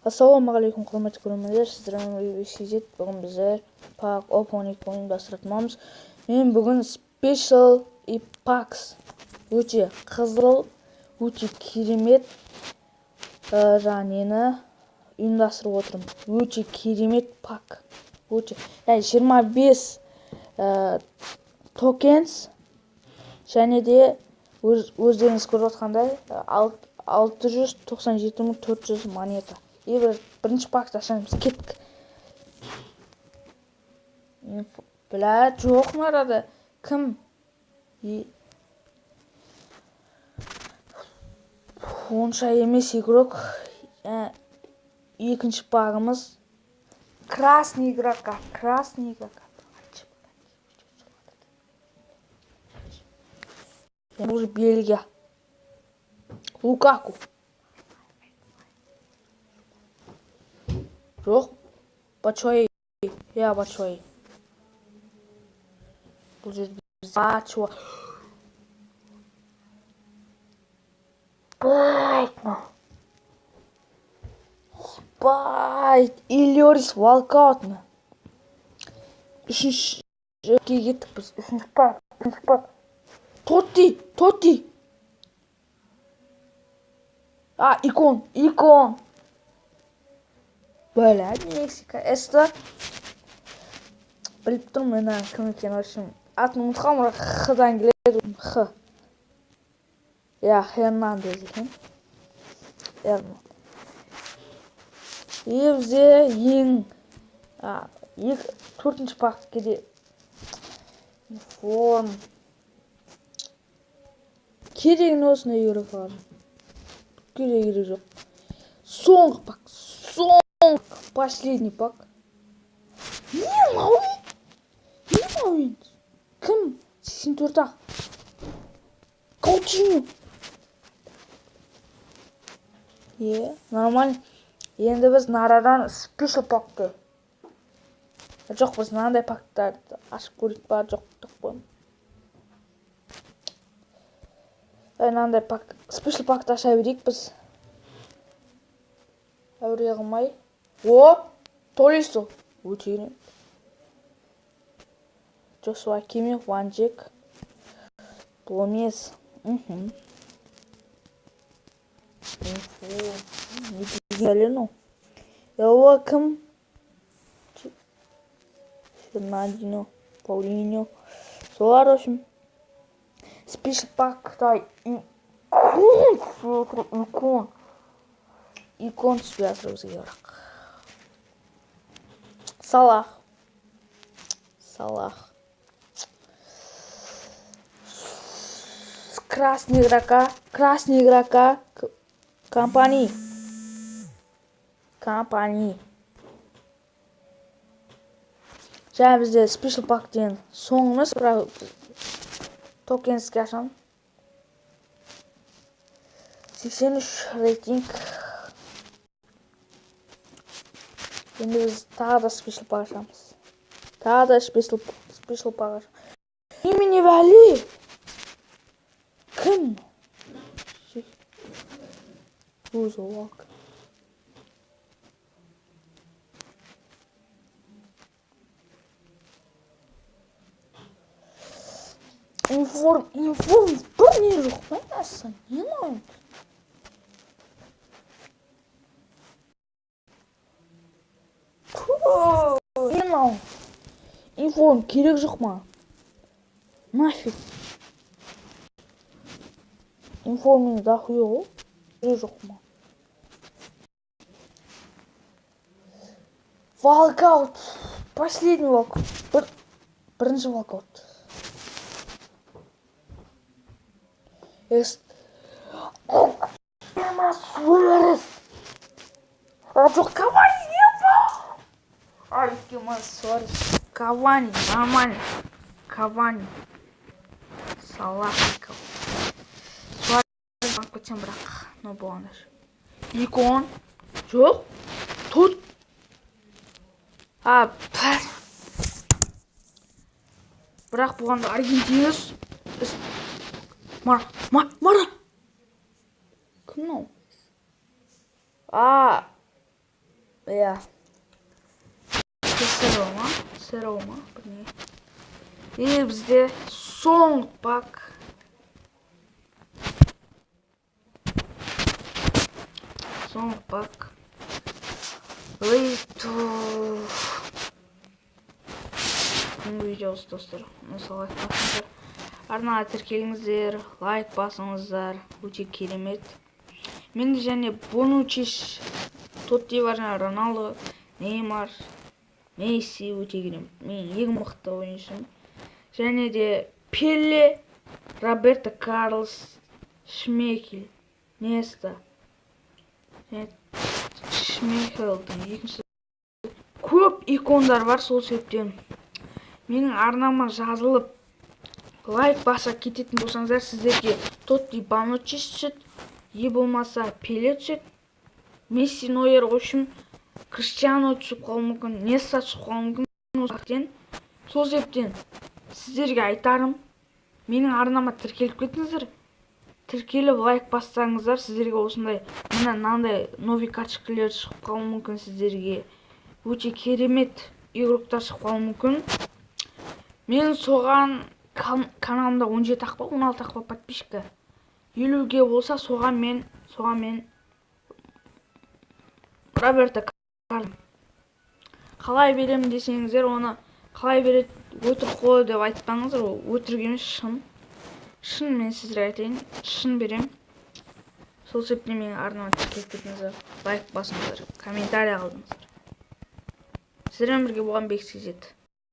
Ассалаумағалейкум, құрметті көрермендер, сіздермен бірге Сезет. Бүгін біздер Pack Opening ойын бастыратын. Мен бүгін Special и Packs өте қызыл, өте керемет жаңа нені ұйымдастырып отырмын. Өте керемет пак. Өте 25 токенс және де өздеріңіз көріп отқандай 697 400 монета. И бірінші пакты ашамыз. Кеттік. Бля, жоқ мынарада. Кім? Онша емес игрок. Екінші пагымыз. Красный игрока. Красный игрока. Бұл Бельгия. Лукаку. Жоқ. Бачуаи. Иә, Бачуаи. Бұл жерде Бачуа. Байт. Ильорис walkout. Үшінші кеттік біз. Үшінші пак. Үшінші пак. Тоtti, Тоtti. А, икон, икон. Бля, Мексика. Эста. Біліп тұрмын мен кім екенін, в общем. Атын ұмытқанмын, бірақ Х-дан келеді. Х. Иә, Хернандес екен. И бізде ең екі, төртінші пакке форм. Керегін осындай игроклар. Керек керек жоқ. Соңғы пак. Соңғы, последний пак. Не мынау? Не мынау енді? Кім? 84 ақ. Каутиньо. Е, нормально. Енді біз нарадан special пакты. Жоқ, біз мынандай пактарды ашып көрейік па, жоқ деп қоямын. Мынандай пак, special пакты аша берейік біз. Әуре қылмай. О, Толисо. Өте керемет. Джошуа Кимих, Ван Джек. Гомес. Не деген ну. Его кім? Фернандинho, Паулиньо. Солар, в общем. Special пакта икон, икон. Икон түспей жатыр бізге бірақ. Салах. Салах. Красный игрока. Красный игрока. Компани. Компани. Жаңа бізде special пак деген соңғы емес, бірақ токенске ашамын. 83 рейтинг. Енді біз тағы да special пак ашамыз. Тағы да special пак ашамыз. Немене бәле? Кім? Өзі walk. Информ, информ, бір не жоқ па нәрсе? Не мынау? Не мынау? Информ керек жоқ маған. Нафиг. Информ дохуя ғой. Керек жоқ маған. Walkout. Последний walkout. Бірінші walkout. Суарес. А жоқ, Кавани не бар? Суарес. Кавани, нормально. Кавани. Салах. Суарес алып кетсем бірақ, но болғанда. Икон. Жоқ. Тут. А, бірақ бұған Аргентинес. Мара, Мара. Кім мынау? А, Иә. Серо ма? Серо ма? Бірдеңе. И бізде соңғы пак. Соңғы пак. Лейту. Бүгінгі видео достар. Осы лайк басыңыздар. Арнаға тіркеліңіздер, лайк басыңыздар. Өте керемет. Менде және Бонуччи, Тотти бар, және Роналдо, Неймар, Месси өте керемет. Менің ең мықты ойыншым. Және де Пеле, Роберто Карлос, Шмейхель, Неста. Және Шмейхельдің екінші. Көп икондар бар, сол себептен менің арнама жазылып лайк баса кететін болсаңыздар, сіздерге Тотти Бонуччи түседі, е болмаса Пеле түседі, Месси, Нойер, в общем, Криштиану түсіп қалуы мүмкін, Неста түсіп қалуы мүмкін. Сол себептен сіздерге айтарым, менің арнама тіркеліп кетіңіздер. Тіркеліп лайк бассаңыздар, сіздерге осындай мына мынандай новый карточкалар шығып қалуы мүмкін, сіздерге өте керемет игроктар шығып қалуы мүмкін. Мен соған каналымда 17 ақ па, 16 ақ па подписчика. 50-ге болса, соған мен Роберто Карлос қалай беремін десеңіздер, оны қалай береді, өтірік қой деп айтпаңыздар, ол өтірік емес, шын. Шын, мен сіздерге айтайын, шын берем. Сол себептен менің арнама тіркеліп кетіңіздер, лайк басыңыздар, комментарий қалдырыңыздар. Сіздермен бірге болған Бек Сизет.